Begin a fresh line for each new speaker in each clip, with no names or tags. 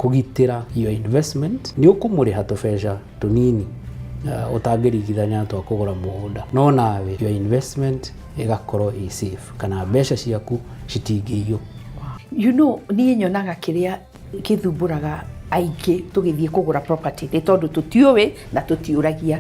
Kũgitĩra your investment, nĩ ũkũmũrĩha tũbeca tũnini ũtangĩringithania na twa kũgũra mũgũnda, no nawe your investment ĩgakorwo ĩ safe kana mbeca ciaku citingĩiywo.
Niĩ nyonaga kĩrĩa gĩthumbũraga aingĩ tũgĩthiĩ kũgũra property nĩ tondũ tũtiũĩ na tũtiũragia.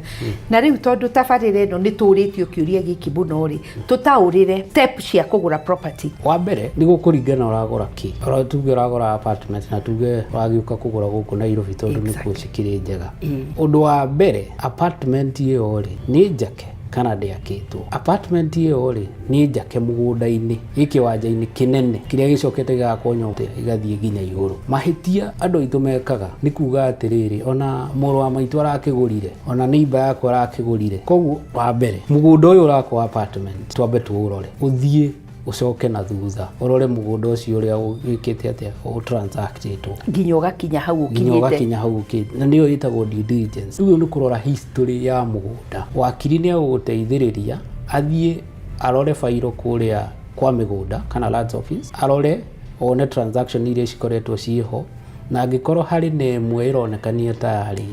Na rĩu tondũ tabarĩra ĩno nĩ tũrĩtio kĩũria gĩkĩ mũno rĩ, tũtaũrĩre step cia kũgũra property.
Wa mbere nĩ gũkũringana ũragũra kĩ. Ora tuge ũragũra apartment na tuge ũragĩũka kũgũra gũkũ Nairobi tondũ nĩkuo cikĩrĩ njega. Ũndũ wa mbere, apartment ĩyo rĩ, nĩ njake kana ndĩakĩtwo? Apartment ĩyo rĩ, nĩ njake mũgũnda-inĩ, ĩ kĩwanja-inĩ kĩnene kĩrĩa gĩcokete gĩgakwo nyũmba ĩgathiĩ nginya igũrũ? Mahĩtia andũ aitũ mekaga nĩ kuga atĩrĩrĩ, ona mũrũ wa maitũ arakĩgũrire, ona neighbor yakwa arakĩgũrire. Koguo wa mbere, mũgũnda ũyũ ũrakwo apartment twambe tũũrore, ũthiĩ ũcoke na thutha ũrore mũgũnda ũcio ũrĩa wĩkĩte atĩa, ũtransactĩtwo.
Nginya ũgakinya hau
nginya
ũkinyĩte.
Ũgakinya hau ũkĩte, na nĩyo ĩtagwo due diligence. Rĩu nĩ kũrora history ya mũgũnda. Wakiri nĩ agũgũteithĩrĩria athiĩ arore bairo kũrĩa kwa mĩgũnda kana lands office, arore one transaction iria cikoretwo ciĩho, na angĩkorwo harĩ na ĩmwe ĩronekania ta yarĩ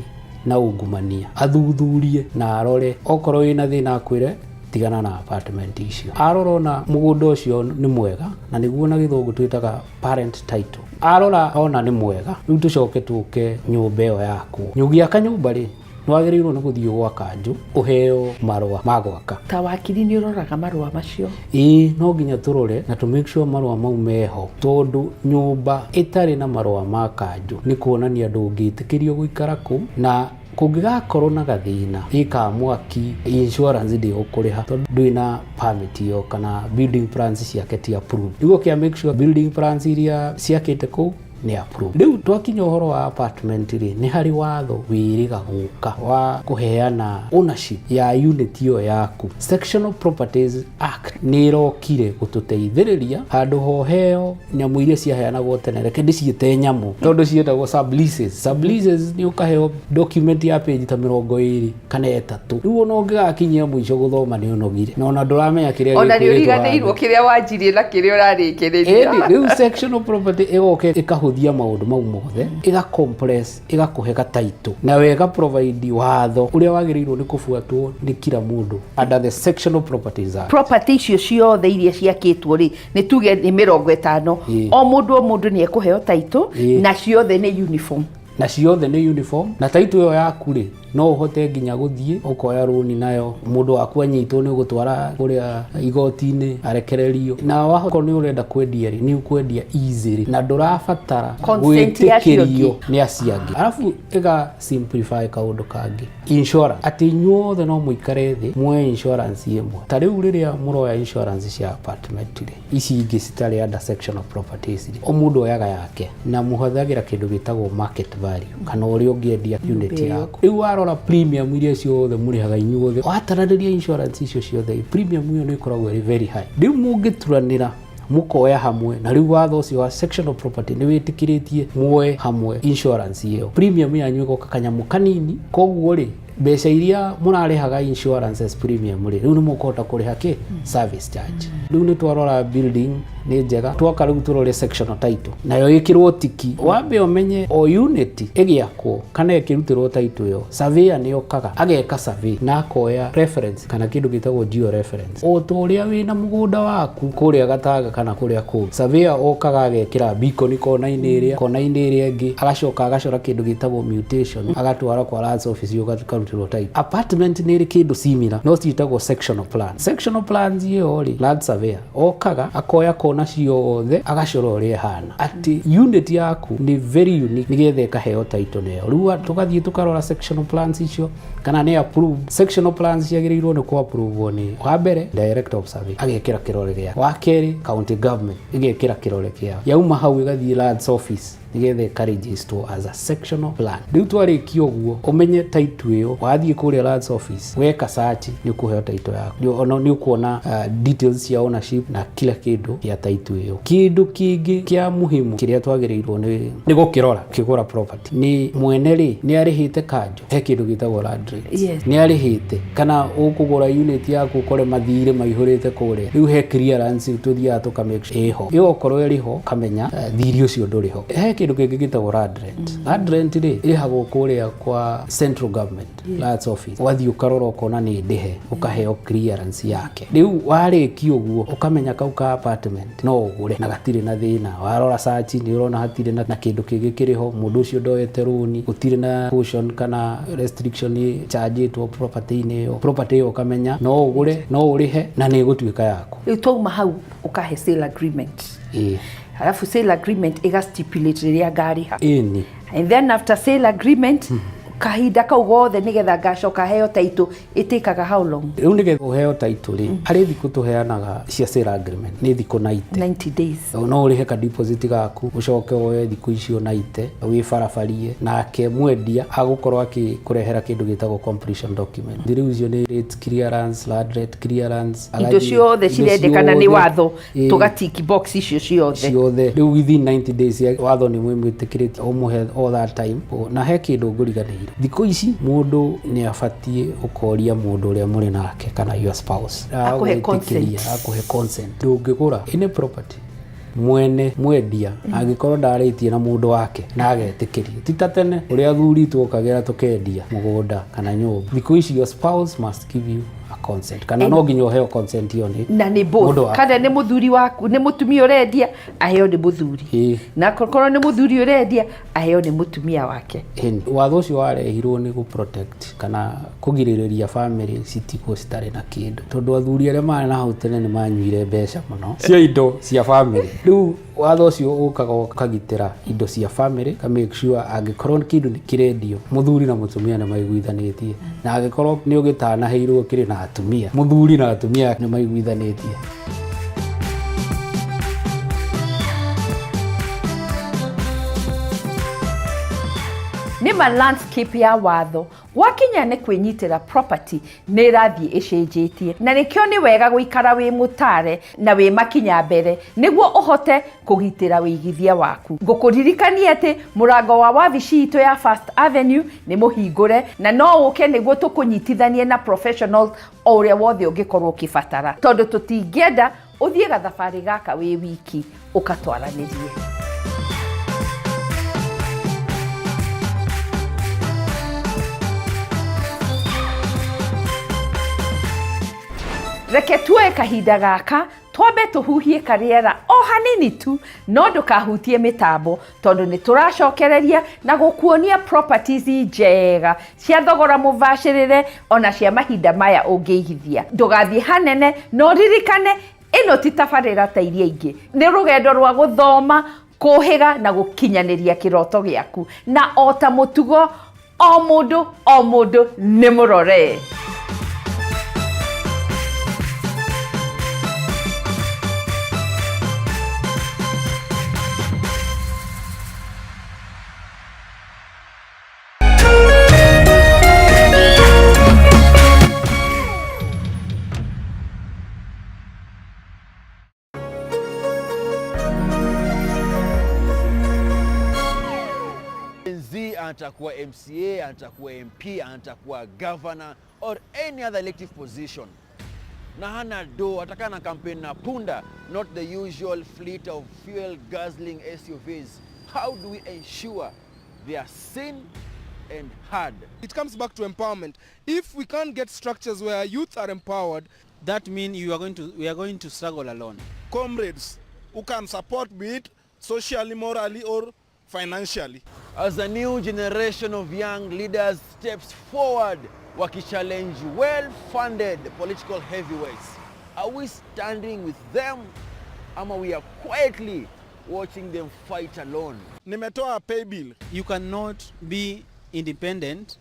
na ungumania, athuthurie na arore. Okorwo wĩna thĩna, akwĩre tigana na apartment icio. Arora ona mũgũnda ũcio nĩ mwega, na nĩguo na Gĩthũngũ twĩtaga parent title, arora ona nĩ mwega, rĩu tũcoke tũke nyũmba ĩyo yakwo. Ũgĩaka nyũmba rĩ, nĩ wagĩrĩirwo nĩ gũthiĩ gwa kanjũ ũheo marũa ma gwaka.
Ta wakiri, nĩ ũroraga marũa macio?
Ĩĩ, no nginya tũrore na tũ make sure marũa mau meho, tondũ nyũmba ĩtarĩ na marũa ma kanjũ nĩ kuonania ndũngĩtĩkĩrio gũikara kũu, na kũngĩgakorwo na gathĩna ĩka mwaki, insurance ndĩgũkũrĩha tondũ ndwĩ na permit ĩyo kana building plans ciake ti approved. Nĩguo kĩa make sure building plans iria ciakĩte kũu nĩ approved. Rĩu twakinya ũhoro wa apartment rĩ, nĩ harĩ watho wĩrĩga gũka wa kũheana ownership ya unit ĩyo yaku. Sectional Properties Act nĩ ĩrokire gũtũteithĩrĩria handũ hoheo nyamũ iria ciaheanagwo tene. Reke ndĩciĩte nyamũ tondũ ciĩtagwo subleases. Subleases nĩ ũkaheo document ya page ta 23. Rĩu ona ũngĩgakinyia mũico gũthoma nĩ ũnogire na ona ndũramenya kĩrĩa
Ona nĩ
gĩkwĩrĩtwo.
ũriganĩirwo kĩrĩa wanjirie na kĩrĩa ũrarĩkĩrĩria.
Ĩni rĩu sectional property ĩgoka ĩkahũthia maũndũ mau mothe, ĩga compress, ĩgakũhe gataitũ na wega provide watho ũrĩa wagĩrĩirwo nĩ kũbuatwo nĩ kila mũndũ under the Sectional Properties Act.
Property icio ciothe iria ciakĩtwo rĩ, nĩ tuge nĩ 50, o mũndũ o mũndũ nĩ ekũheo taitũ, na ciothe nĩ uniform.
Na ciothe nĩ uniform, na taitũ ĩyo yaku rĩ, no ũhote nginya gũthiĩ ũkoya rũni nayo. Mũndũ waku anyitwo, nĩ ũgũtwara kũrĩa igoti-inĩ arekererio. Na wakorwo nĩ ũrenda kwendia rĩ, nĩ ũkwendia easily na ndũrabatara
consent ya acio
gwĩtĩkĩrio
angĩ.
Nĩ acio angĩ. Arabu ĩga simplify kaũndũ kangĩ, insurance, atĩ inyuothe no mũikare thĩ muoye insurance ĩmwe. Ta rĩu rĩrĩa mũroya insurance cia apartment rĩ, ici ingĩ citarĩ under section of properties rĩ, o mũndũ oyaga yake na mũhũthagĩra kĩndũ gĩtagwo market value kana ũrĩa ũngĩendia unit
ĩyo.
yaku. Rĩu warora premium iria ciothe mũrĩhaga inyuothe, wataranĩria insurance icio ciothe, premium ĩyo nĩ ĩkoragwo ĩrĩ very high. Rĩu mũngĩturanĩra mũkoya hamwe, na rĩu watho ũcio wa section of property nĩ wĩtĩkĩrĩtie muoe hamwe insurance ĩyo, premium yanyu ĩgoka kanyamũ kanini. Koguo rĩ, mbeca iria mũrarĩhaga insurance as premium rĩ, rĩu nĩ mũkũhota kũrĩha kĩ service charge. Rĩu nĩ twarora building nĩ njega, twoka rĩu tũrore sectional title, nayo ĩkĩrwo tiki. Wambe ũmenye o unit ĩgĩakwo kana ĩkĩrutĩrwo title ĩyo, surveyor nĩ okaga ageka survey na akoya reference kana kĩndũ gĩtagwo geo reference, o ta ũrĩa wĩna mũgũnda waku kũrĩa Gatanga kana kũrĩa kũngĩ. Surveyor okaga agekĩra beacon kona-inĩ ĩrĩa, kona-inĩ ĩrĩa ĩngĩ, agacoka agacora kĩndũ gĩtagwo mutation, agatwara kwa lands office, ũkarutĩrwo title. Apartment nĩ ĩrĩ kĩndũ similar no ciĩtagwo sectional plan. Sectional plans ĩyo rĩ, land surveyor okaga akoya kona ciothe, agacora ũrĩa ĩhana, atĩ unit yaku nĩ very unique, nĩgetha ĩkaheo title nayo. Rĩu tũgathiĩ tũkarora sectional plans icio kana nĩ approved. Sectional plans ciagĩrĩirwo nĩ kũ approve nĩ, wa mbere, director of survey agekĩra kĩrore gĩake, wa kerĩ, county government ĩgekĩra kĩrore kĩao, yauma hau ĩgathiĩ lands office nĩgetha ĩkarejistwo as a sectional plan. Rĩu twarĩkia ũguo, ũmenye title ĩyo, wathiĩ kũrĩa lands office weka search, nĩ ũkũheo title yaku. Ona nĩ ũkuona details cia ownership na kila kĩndũ gĩa title ĩyo. Kĩndũ kĩngĩ kĩa muhimu kĩrĩa twagĩrĩirwo nĩ gũkĩrora ũkĩgũra property nĩ mwene rĩ, nĩ arĩhĩte kanjũ? He kĩndũ gĩtagwo land rates. Nĩ arĩhĩte kana ũkũgũra unit yaku ũkore mathirĩ maihũrĩte kũrĩa? Rĩu he clearance tũthiaga tũka make sure ĩho. Ĩyo okorwo ĩrĩ ho, kamenya thirĩ ũcio ndũrĩ ho. He kĩndũ Kĩndũ kĩngĩ gĩtagwo land rent. Land rent rĩ, ĩrĩhagwo kũrĩa kwa central government lands office, ũgathiĩ ũkarora ũkona nĩ ndĩhe, ũkaheo clearance yake. Rĩu warĩkia ũguo, ũkamenya kau ka apartment no ũgũre na gatirĩ na thĩna. Warora search nĩ ũrona hatirĩ na kĩndũ kĩngĩ kĩrĩ ho, mũndũ ũcio ndoete rũni, gũtirĩ na caution kana restriction ĩchanjĩtwo property-inĩ ĩyo. Property ĩyo ũkamenya no ũgũre, no ũrĩhe na nĩ ĩgũtuĩka yaku.
Rĩu twauma hau, ũkahe sale agreement.
Ĩĩ.
Alafu sale agreement ĩga stipulate rĩrĩa ngarĩha.
Ĩni.
And then after sale agreement, kahinda kau gothe nĩgetha ngacoka heo title ĩtĩkaga how long?
Rĩu nĩgetha ũheo title rĩ, harĩ thikũ tũheanaga cia sale agreement, nĩ thikũ 90.
90 days.
No ũrĩhe ka deposit gaku, ũcoke woe thikũ icio 90 wĩbarabarie nake, mwendia agũkorwo akĩkũrehera kĩndũ gĩtagwo completion document. Rĩu icio nĩ rate clearance, land rate clearance,
indo
agathiĩ-
ciothe
indo
cirendekana nĩ
ciothe.
watho.
Ĩĩ.
Tũgatiki box icio ciothe.
Ciothe. Rĩu within 90 days watho nĩ mwĩtĩkĩrĩtie ũmũhe all that time. Na he kĩndũ ngũriganĩire, thikũ ici mũndũ nĩ abatiĩ ũkoria mũndũ ũrĩa mũrĩ nake kana your spouse
akũhe
agwĩtĩkĩria,
consent.
Akũhe consent. Ndũngĩgũra any property mwene mwendia angĩkorwo ndarĩtie na mũndũ wake na agetĩkĩria. Ti ta tene ũrĩa athuri tuokagĩra tũkendia mũgũnda kana nyũmba. Thikũ ici your spouse must give you a consent, kana no nginya ũheo consent ĩyo nĩ
Na nĩ
mũndũ
both
waku.
Kana nĩ mũthuri waku, nĩ mũtumia ũrendia, aheo nĩ mũthuri. Na korwo nĩ mũthuri ũrendia, aheo nĩ mũtumia wake.
Ĩni. Watho ũcio warehirwo nĩ gũ protect kana kũgirĩrĩria family citigwo citarĩ na kĩndũ, tondũ athuri arĩa marĩ na hau tene nĩ manyuire mbeca mũno cia indo cia family. Rĩu watho ũcio ũkaga ũkagitĩra indo cia family, ka make sure angĩkorwo kĩndũ nĩ kĩrendio, mũthuri na mũtumia nĩ maiguithanĩtie, na angĩkorwo nĩ ũgĩtanaheirwo kĩrĩ na atumia, mũthuri na atumia nĩ maiguithanĩtie.
Nĩ ma landscape ya watho gwakinya nĩ kwĩnyitĩra property nĩ ĩrathiĩ ĩcenjetie, na nĩkĩo nĩ wega gũikara wĩ mũtare na wĩ makinya mbere nĩguo ũhote kũgitĩra wĩigithia waku. Ngũkũririkania atĩ mũrango wa wabici itũ ya First Avenue nĩ mũhingũre na no ũke nĩguo tũkũnyitithanie na professionals o ũrĩa wothe ũngĩkorwo ũkĩbatara, tondũ tũtingĩenda ũthiĩ gathabarĩ gaka wĩ wiki. Ũkatwaranĩrie. Reke tuoe kahinda gaka twambe tũhuhie karĩera o hanini tu, no ndũkahutie mĩtambo tondũ nĩ tũracokereria na gũkuonia properties njega cia thogora mũbacĩrĩre ona cia mahinda maya ũngĩigithia. Ndũgathiĩ hanene, no ririkane ĩno ti tabarĩra ta iria ingĩ, nĩ rũgendo rwa gũthoma, kũhĩga na gũkinyanĩria kĩroto gĩaku. Na o ta mũtugo, o mũndũ o mũndũ nĩ mũrore.
Gen Z anataka kuwa MCA, anataka kuwa MP, anataka kuwa governor or any other elective position. Na hana do, atakaa na campaign na punda, not the usual fleet of fuel guzzling SUVs. How do we ensure they are seen and heard?
It comes back to empowerment. If we can't get structures where youth are empowered,
That means you are going to we are going to struggle alone.
Comrades who can support, be it socially, morally, or financially.
As a new generation of young leaders steps forward, wakichallenge well-funded political heavyweights, are we standing with them ama we are quietly watching them fight alone?
Nimetoa pay bill.
You cannot be independent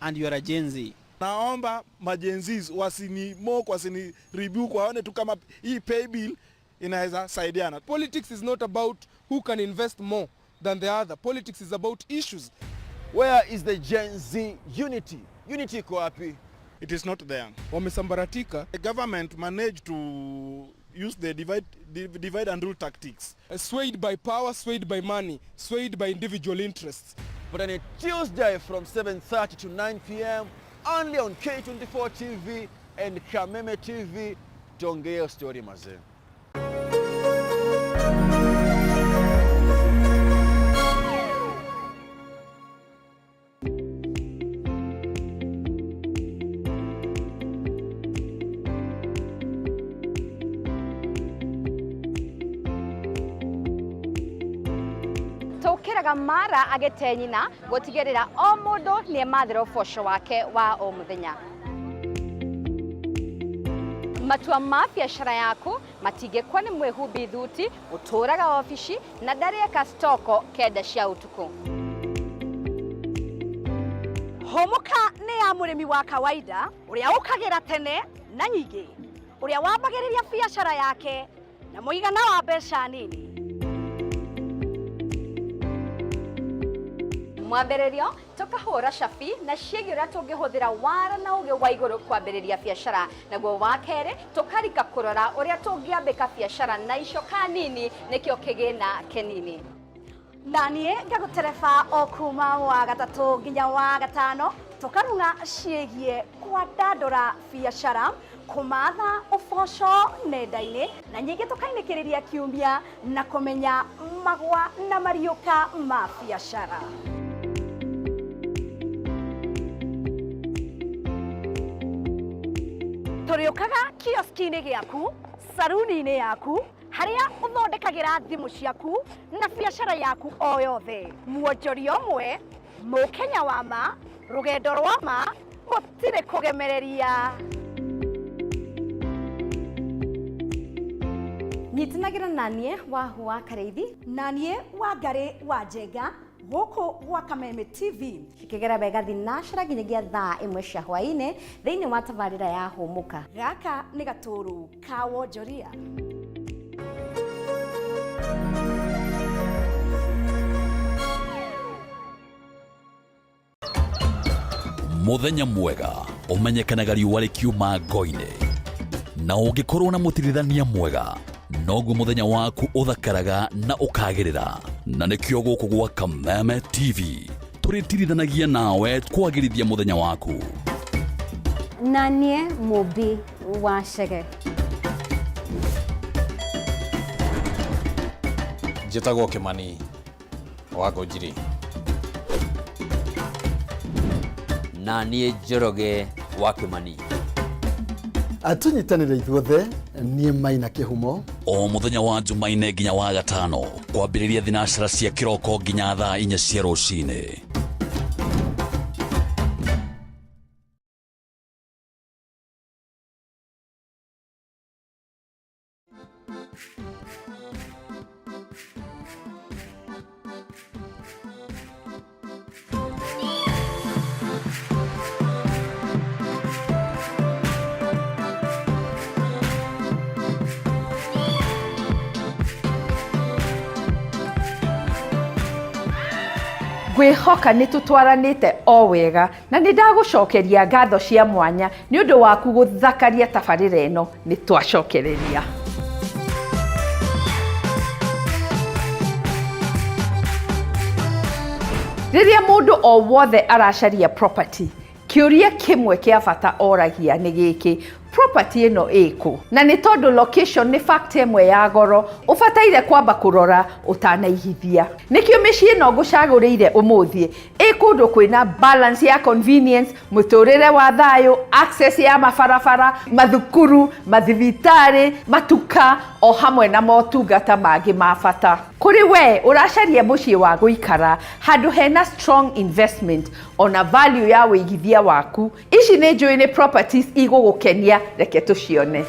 and you are a Gen Z.
Naomba maGen Zs wasini mock, wasini rebuke, waone tu kama hii pay bill inaweza saidiana.
Politics is not about who can invest more than the other. Politics is about issues.
Where is the Gen Z unity? Unity iko wapi?
It is not there.
Wamesambaratika.
The government managed to use the divide and rule tactics.
Swayed by power, swayed by money, swayed by individual interests.
But on a Tuesday from 7:30 to 9 p.m. only on K24 TV and Kameme TV. Tuongee story, mazee.
Mara agĩte nyina gũtigĩrĩra o mũndũ nĩemathĩra ũboco wake wa o mũthenya. Matua ma biacara yaku matingĩkwo nĩ mwĩhumbi thuti ũtũraga obici na ndarĩeka stoko 9 cia ũtukũ.
Hũmũka nĩ ya mũrĩmi wa kawaida ũrĩa ũkagĩra tene na nyingĩ, ũrĩa wambagĩrĩria biacara yake na mũigana wa mbeca nini.
Mwambĩrĩrio tũkahũra cabi na ciĩgiĩ ũrĩa tũngĩhũthĩra wara na ũgĩ wa igũrũ kwambĩrĩria biacara, naguo wa kerĩ tũkarika kũrora ũrĩa tũngĩambĩka biacara na icoka nini nĩkĩo kĩgĩna kĩnini.
Na niĩ ngagũtereba o kuma wa gatatũ nginya wa gatano tũkarung'a ciĩgiĩ kwandandũra biacara, kũmatha ũboco nenda-inĩ na nyingĩ tũkainĩkĩrĩria kiumia na kũmenya magwa na mariũka ma biacara. Tũrĩũkaga kioski-inĩ gĩaku, saruni-inĩ yaku, harĩa ũthondekagĩra thimũ ciaku na biacara yaku o yothe. Mwonjoria ũmwe, mũkenya wa ma, rũgendo rwa ma, gũtirĩ kũgemereria.
Nyitanagĩra na niĩ Wahu wa Karĩithi
na niĩ Wangarĩ wa Njenga gũkũ gwa Kameme TV.
Cikĩgera wega thinacera nginyagia thaa 1 cia hwaĩ-inĩ thĩinĩ wa tabarĩra ya Hũmũka.
Gaka nĩ gatũrũ ka wonjoria.
Mũthenya mwega ũmenyekanaga riũa rĩkiuma ngo-inĩ, na ũngĩkorwo na mũtirithania mwega noguo mũthenya waku ũthakaraga na ũkagĩrĩra. Na nĩkĩo gũkũ gwa Kameme TV tũrĩtirithanagia nawe kwagĩrithia mũthenya waku.
Na niĩ Mũmbi wa Chege.
Njĩtagwo Kĩmani wa Ngũnjiri.
Na niĩ Njoroge wa Kĩmani.
Tũnyitanĩre ithuothe, niĩ Maina Kĩhumo.
O mũthenya wa Jumaine nginya wa gatano kwambĩrĩria thinacera cia kĩroko nginya thaa 4 cia rũcinĩ.
Ngwĩhoka nĩ tũtwaranĩte o wega na nĩ ndagũcokeria ngatho cia mwanya nĩ ũndũ waku gũthakaria tabarĩra ĩno. Nĩ twacokereria. Rĩrĩa mũndũ o wothe aracaria property, kĩũria kĩmwe kĩa bata oragia nĩ gĩkĩ: property ĩno ĩkũ? Na nĩ tondũ location nĩ fact ĩmwe ya goro ũbataire kwamba kũrora ũtanaigithia. Nĩkĩo mĩciĩ ĩno ngũcagũrĩire ũmũthĩ ĩ kũndũ kwĩna balance ya convenience, mũtũrĩre wa thayũ, access ya mabarabara, mathukuru, mathibitarĩ, matuka o hamwe na motungata mangĩ ma bata. Kũrĩ we ũracaria mũciĩ wa gũikara handũ hena strong investment ona value ya wĩigithia waku, ici nĩ njũĩ nĩ properties igũgũkenia, reke tũcione.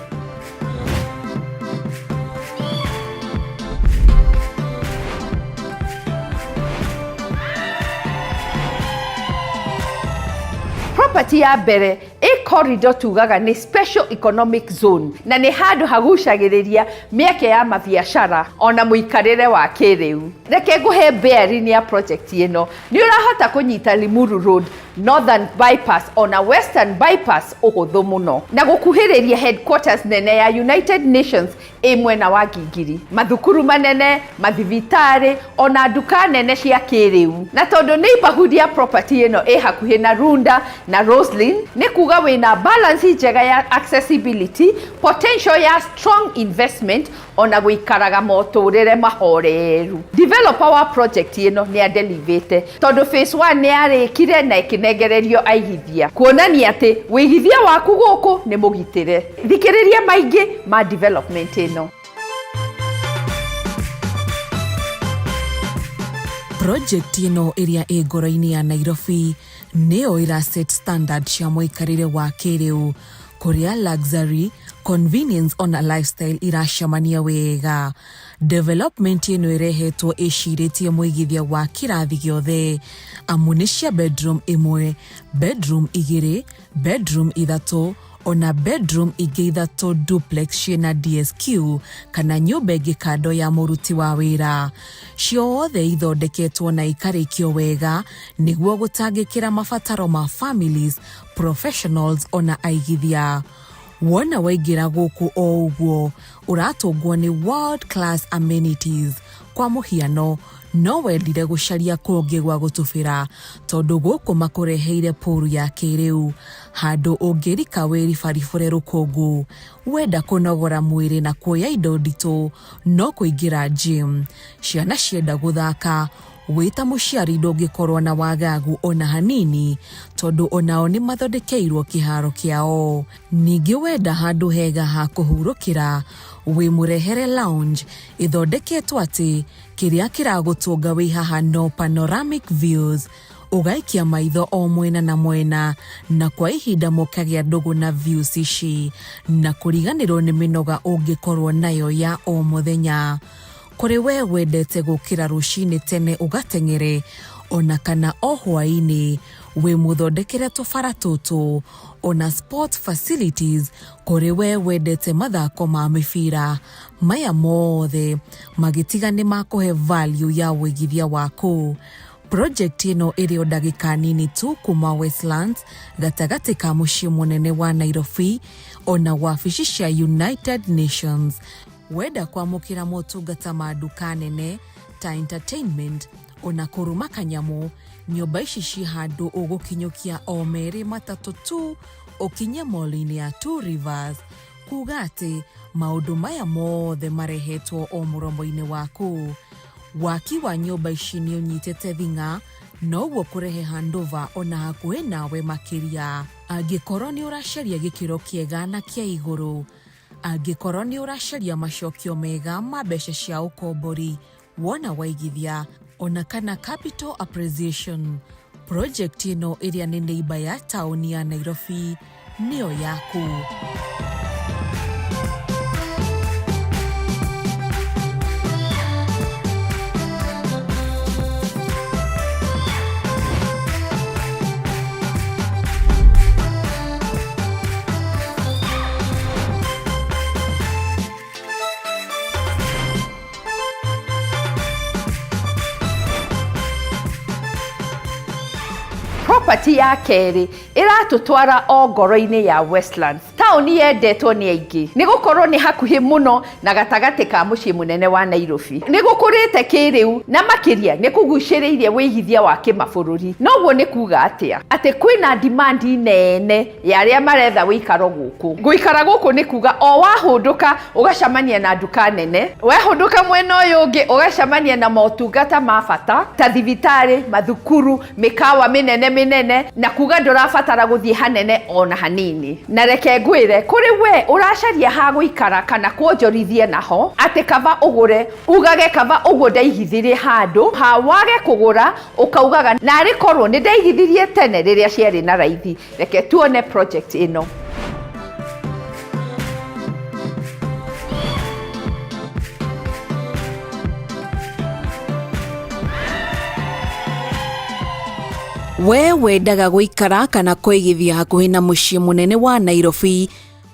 Property ya mbere ĩ corridor tugaga nĩ special economic zone, na nĩ handũ hagucagĩrĩria mĩeke ya mabiacara ona mũikarĩre wa kĩrĩu. Reke ngũhe bearing ya project ĩno. Nĩ ũrahota kũnyita Limuru Road, Northern Bypass ona Western Bypass ũhũthũ mũno, na gũkuhĩrĩria headquarters nene ya United Nations ĩ mwena wa Ngingiri, mathukuru manene, mathibitarĩ ona nduka nene cia kĩrĩu. Na tondũ neighborhood ya property ĩno ĩ hakuhĩ na Runda na Roslyn, nĩ kuga wĩna balance njega ya accessibility, potential ya strong investment ona gũikaraga motũrĩre mahoreru. Developer wa project ĩno nĩ adelivĩte tondũ phase 1 nĩ yarĩkire na ĩkĩnengererio aigithia, kuonania atĩ wĩigithia waku gũkũ nĩ mũgitĩre. Thikĩrĩria maingĩ ma development ĩno.
Project ĩno ĩrĩa ĩ ngoro-inĩ ya Nairobi nĩyo ĩra set standard cia mũikarĩre wa kĩrĩu kũrĩa luxury, convenience ona lifestyle iracemania wega. Development ĩno ĩrehetwo ĩcirĩtie mũigithia wa kĩrathi gĩothe amu nĩ cia bedroom ĩmwe, bedroom igĩrĩ, bedroom ithatũ ona bedroom ingĩ ithatũ duplex ciĩna DSQ kana nyũmba ĩngĩ kando ya mũruti wa wĩra. Ciothe ithondeketwo na ikarĩkio wega nĩguo gũtangĩkĩra mabataro ma families, professionals ona aigithia. Wona waingĩra gũkũ o ũguo ũratũngwo nĩ world class amenities. Kwa mũhiano, no wendire gũcaria kũngĩ gwa gũtubĩra tondũ gũkũ makũreheire pool ya kĩrĩu handũ ũngĩrika wĩribaribũre rũkũngũ. Wenda kũnogora mwĩrĩ na kuoya indo nditũ no kũingĩra gym. Ciana cienda gũthaka wĩ ta mũciari ndũngĩkorwo na wagagu ona hanini tondũ onao nĩ mathondekeirwo kĩharo kĩao. Ningĩ wenda handũ hega ha kũhurũkĩra wĩ mũrehere lounge ĩthondeketwo atĩ kĩrĩa kĩragũtũnga wĩ haha no panoramic views ũgaikia maitho o mwena na mwena na kwa ihinda mũkagĩa ndũgũ na views ici na kũriganĩrwo nĩ mĩnoga ũngĩkorwo nayo ya o mũthenya. Kũrĩ we wendete gũkĩra rũcinĩ tene ũgateng'ere ona kana o hwaĩ-inĩ wĩ mũthondekere tũbara tũtũ ona sport facilities kũrĩ we wendete mathako ma mĩbira. Maya mothe magĩtiga nĩ makũhe value ya ũigithia waku. Project ĩno ĩrĩ o ndagĩka nini tu kuma Westlands gatagatĩ ka mũciĩ mũnene wa Nairobi ona wabici cia United Nations. Wenda kwamũkĩra motungata ma nduka nene ta entertainment ona kũrũma kanyamũ, nyũmba ici ci handũ ũgũkinyũkia o merĩ matatũ tu ũkinye mall-inĩ ya Two Rivers. Kuga atĩ maũndũ maya mothe marehetwo o mũromo-inĩ waku. Waki wa nyũmba ici nĩ ũnyitĩte thing'a noguo kũrehe handover ona hakuhĩ nawe makĩria. Angĩkorwo nĩ ũracaria gĩkĩro kĩega na kĩa igũrũ, angĩkorwo nĩ ũracaria macokio mega ma mbeca cia ũkombori wona waigithia ona kana capital appreciation, project ĩno ĩrĩa nĩ neighbor ya taũni ya Nairobi nĩyo yaku.
Property ya kerĩ ĩratũtwara o ngoro-inĩ ya Westlands, taũni yendetwo nĩ aingĩ nĩ gũkorwo nĩ hakuhĩ mũno na gatagatĩ ka mũciĩ mũnene wa Nairobi. Nĩ gũkũrĩte kĩrĩu na makĩria nĩ kũgucĩrĩirie wĩigithia wa kĩmabũrũri. Noguo nĩ kuga atĩa? Atĩ kwĩna demand nene ya arĩa maretha wĩikaro gũkũ. Gũikara gũkũ nĩ kuga o wahũndũka ũgacemania na nduka nene, wehũndũka mwena ũyũ ũngĩ ũgacemania na motungata ma bata ta thibitarĩ, mathukuru, mĩkawa mĩnene mĩnene, na kuga ndũrabatara gũthiĩ hanene ona hanini. Na reke ngwĩre, kũrĩ we ũracaria ha gũikara kana kuonjorithia naho, atĩ kaba ũgũre, ugage kaba ũguo ndaigithirie handũ ha wage kũgũra, ũkaugaga narĩ korwo nĩ ndaigithirie tene rĩrĩa ciarĩ na raithi. Reke tuone project ĩno.
We wendaga gũikara kana kũigithia hakuhĩ na mũciĩ mũnene wa Nairobi,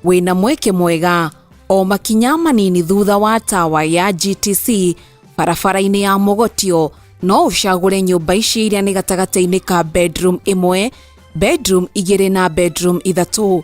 wĩna mweke mwega o makinya manini thutha wa tawa ya GTC barabara-inĩ ya Mogotio, no ũcagũre nyũmba ici iria nĩ gatagatĩ-inĩ ka bedroom ĩmwe, bedroom igĩrĩ na bedroom ithatũ.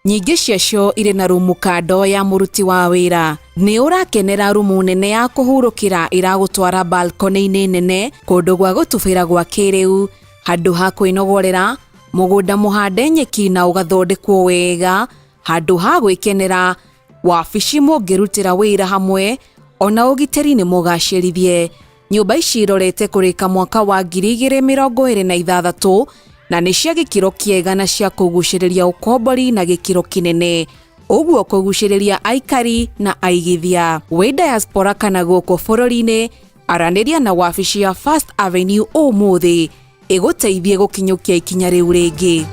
Nyingĩ ciacio irĩ na rumu kando ya mũruti wa wĩra. Nĩ ũrakenera rumu nene ya kũhurũkĩra ĩragũtwara balcony-inĩ nene, kũndũ gwa gũtubĩra gwa kĩrĩu, handũ ha kwĩnogorera, mũgũnda mũhande nyeki na ũgathondekwo wega, handũ ha gwĩkenera, wabici mũngĩrutĩra wĩra hamwe, ona ũgitĩri nĩ mũgacĩrithie. Nyũmba ici irorete kũrĩka mwaka wa 2026 na nĩ cia gĩkĩro kĩega na cia kũgucĩrĩria ũkombori na gĩkĩro kĩnene, ũguo kũgucĩrĩria aikari na aigithia. Wĩ diaspora kana gũkũ bũrũri-inĩ, Aranĩria na wabici ya First Avenue ũmũthĩ ĩgũteithie gũkinyũkia ikinya rĩu rĩngĩ.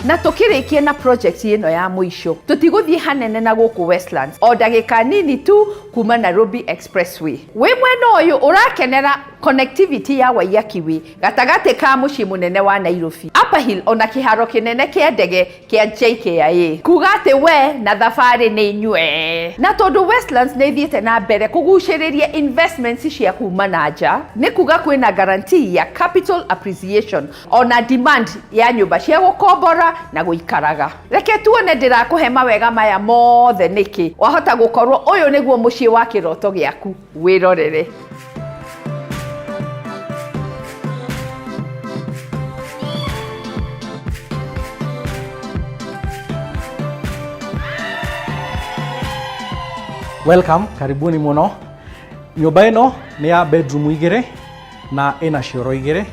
Na tũkĩrĩkie na project ĩno ya mũico, tũtigũthiĩ hanene na gũkũ Westlands, o ndagĩka nini tu kuma Nairobi Expressway. Wĩ mwena ũyũ ũrakenera connectivity ya Waiyaki Way gatagatĩ ka mũciĩ mũnene wa Nairobi, Upper Hill ona kĩharo kĩnene kĩa ndege kĩa JKIA. Kuga atĩ we na thabarĩ nĩ nywe. Na tondũ Westlands nĩ ĩthiĩte na mbere kũgucĩrĩria investments cia kuma na nja, nĩ kuga kwĩna guarantee ya capital appreciation ona demand ya nyũmba cia gũkombora na gũikaraga. Reke tuone ndĩrakũhe mawega maya mothe nĩkĩ. Wahota gũkorwo ũyũ nĩguo mũciĩ wa kĩroto gĩaku. Wĩrorere.
Welcome, karibuni mũno. Nyũmba ĩno nĩ ya bedroom igĩrĩ na ĩna cioro igĩrĩ,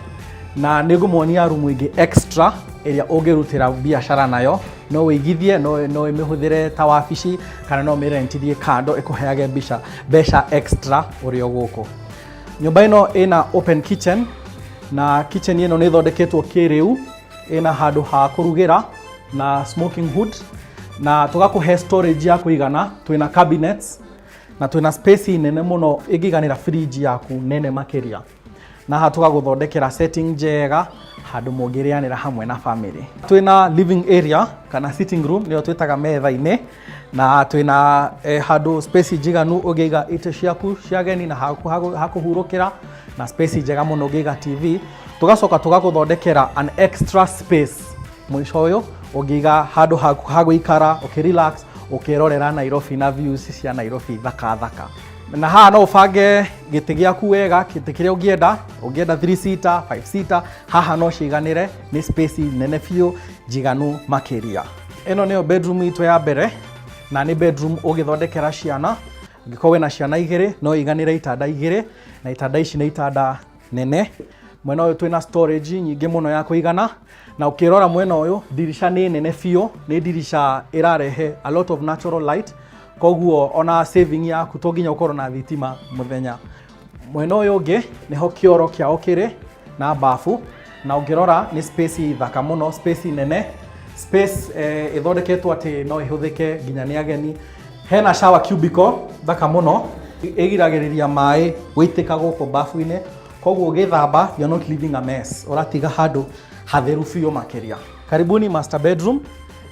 na nĩ ngũmuonia rumu ĩngĩ extra ĩrĩa ũngĩrutĩra biacara nayo. No wĩigithie, no ĩmĩhũthĩre ta wabici, kana no ũmĩrentithie kando ĩkũheage mbeca extra ũrĩ o gũkũ. Nyũmba ĩno ĩna open kitchen, na kitchen ĩno nĩ ĩthondeketwo kĩrĩu, ĩna handũ ha kũrugĩra na smoking hood, na tũgakũhe storage ya kũigana. Twĩna cabinets na twĩna space nene mũno ĩngĩiganĩra fridge yaku nene makĩria, na haha tũgagũthondekera setting njega handũ mũngĩrĩanĩra hamwe na family. Twĩna living area kana sitting room, nĩyo twĩtaga metha-inĩ, na twĩna handũ space njiganu ũngĩiga itĩ ciaku cia ageni na ha kũhurũkĩra, na space njega mũno ũngĩiga TV. Tũgacoka tũgagũthondekera an extra space mũico ũyũ ũngĩiga handũ haku ha gũikara ũkĩ relax, ũkĩrorera Nairobi na views cia Nairobi thaka thaka. Na haha no ũbange gĩtĩ gĩaku wega, gĩtĩ kĩrĩa ũngĩenda, ũngĩenda 3 seater, 5 seater, haha no ciganĩre, nĩ space nene biũ njiganu makĩria. Ĩno nĩyo bedroom itũ ya mbere, na nĩ bedroom ũngĩthondekera ciana. Ũngĩkorwo wĩna ciana igĩrĩ, no iganĩre itanda igĩrĩ, na itanda ici nĩ itanda nene. Mwena ũyũ twĩna storage nyingĩ mũno ya kũigana, na ũkĩrora mwena ũyũ ndirica nĩ nene biũ, nĩ ndirica ĩrarehe a lot of natural light, koguo ona saving yaku to nginya ũkorwo na thitima mũthenya. Mwena ũyũ ũngĩ nĩho kĩoro kĩao kĩrĩ na bafu, na ũngĩrora nĩ space thaka mũno, space nene, space ĩthondeketwo atĩ no ĩhũthĩke nginya nĩ ageni. Hena shower cubicle thaka mũno, ĩgiragĩrĩria maĩ gũitĩka gũkũ bafu-inĩ, koguo ũgĩthamba you're not leaving a mess, ũratiga handũ hatheru biũ makĩria. Karibuni master bedroom,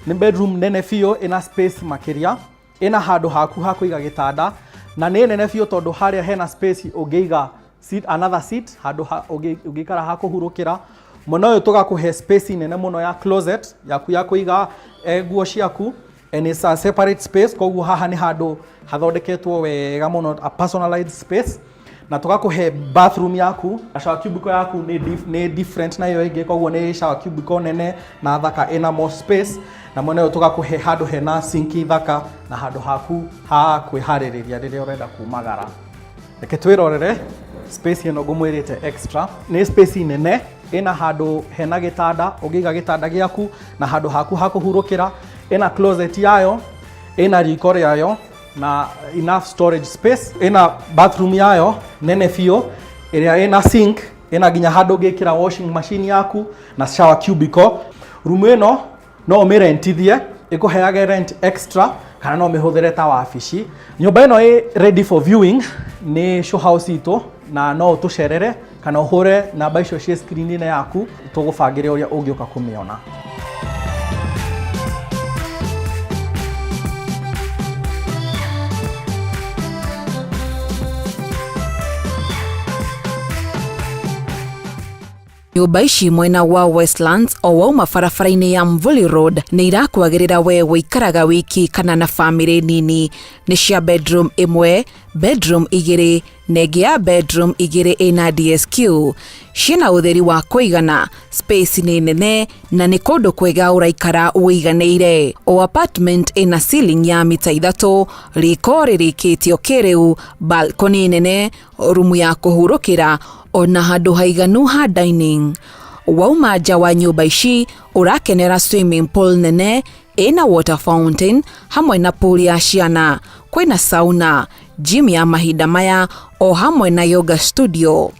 nĩ bedroom nene biũ, ĩna space makĩria, ĩna handũ haku ha kũiga gĩtanda, na nĩ nene biũ tondũ harĩa hena space ũngĩiga seat, another seat, handũ ũngĩikara ha kũhurũkĩra. Mwena ũyũ tũgakũhe space nene mũno ya closet yaku ya kũiga nguo ciaku, and it's a separate space, koguo haha nĩ handũ hathondeketwo wega mũno, a personalized space. Na tũgakũhe bathroom yaku na shower cubicle yaku nĩ different na ĩyo ĩngĩ, koguo nĩ shower cubicle nene na thaka ĩna more space. Na mwena ũyũ tũgakũhe handũ hena sink thaka na handũ haku ha kwĩharĩrĩria rĩrĩa ũrenda kumagara. Reke twĩrorere space ĩno ngũmwĩrĩte extra, nĩ space nene, ĩna handũ hena gĩtanda, ũngĩiga gĩtanda gĩaku na handũ haku ha kũhurũkĩra, ĩna closet yayo, ĩna riko rĩayo na enough storage space, ĩna bathroom yayo nene biũ ĩrĩa ĩna sink, ĩna nginya handũ ũngĩkĩra washing machine yaku na shower cubicle. Room ĩno no ũmĩrentithie ĩkũheage rent extra, kana no ũmĩhũthĩre ta wabici. Nyũmba ĩno ĩ ready for viewing nĩ show house itũ, na no ũtũcerere kana ũhũre namba icio ciĩ screen-inĩ yaku, tũgũbangĩre ũrĩa ũngĩũka kũmĩona.
Nyũmba ici mwena wa Westlands o wauma barabara-inĩ ya Mvuli Road nĩ irakwagĩrĩra we wĩikaraga wiki kana na famĩlĩ nini. Nĩ cia bedroom ĩmwe, bedroom igĩrĩ na ĩngĩ ya bedroom igĩrĩ ĩna DSQ. Ciĩna ũtheri wa kũigana, space nĩ nene na nĩ kũndũ kwega ũraikara ũiganĩire. O apartment ĩna ceiling ya mita 3, riko rĩrĩkĩtio kĩrĩu, balcony nene, rumu ya kũhurũkĩra ona handũ haiganu ha dining. Wauma nja wa nyũmba ici ũrakenera swimming pool nene ĩna water fountain hamwe na pool ya ciana, kwĩna sauna, gym ya mahinda maya o hamwe na yoga studio.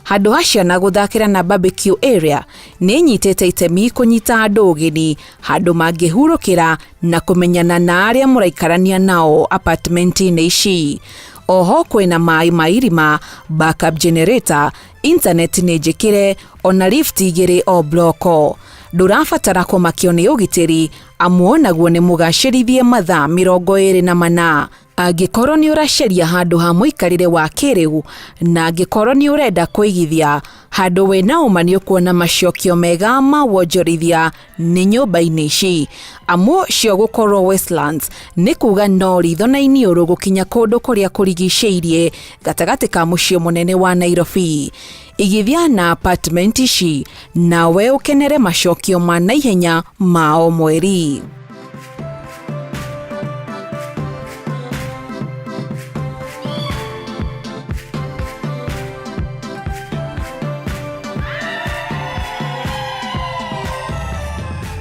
Handũ ha ciana gũthakĩra na barbecue area nĩ ĩnyitĩte itemi kũnyita andũ ũgeni handũ mangĩhurũkĩra na kũmenyana na arĩa mũraikarania nao apartment-inĩ ici. Oho kwĩna maĩ ma irima, backup generator, internet nĩ njĩkĩre ona lift igĩrĩ o bloko. Ndũrabatara kũmakio nĩ ũgitĩri amu onaguo nĩ mũgacĩrithie mathaa 24. Angĩkorwo nĩ ũracaria handũ ha mũikarĩre wa kĩrĩu na angĩkorwo nĩ ũrenda kũigithia handũ wĩna ũma nĩ ũkuona macokio mega ma wonjorithia nĩ nyũmba-inĩ ici, amu cio gũkorwo Westlands nĩ kuga no ritho na iniũrũ gũkinya kũndũ kũrĩa kũrigicĩirie gatagatĩ ka mũciĩ mũnene wa Nairobi. Igithia na apartment ici nawe ũkenere macokio ma naihenya ma o mweri.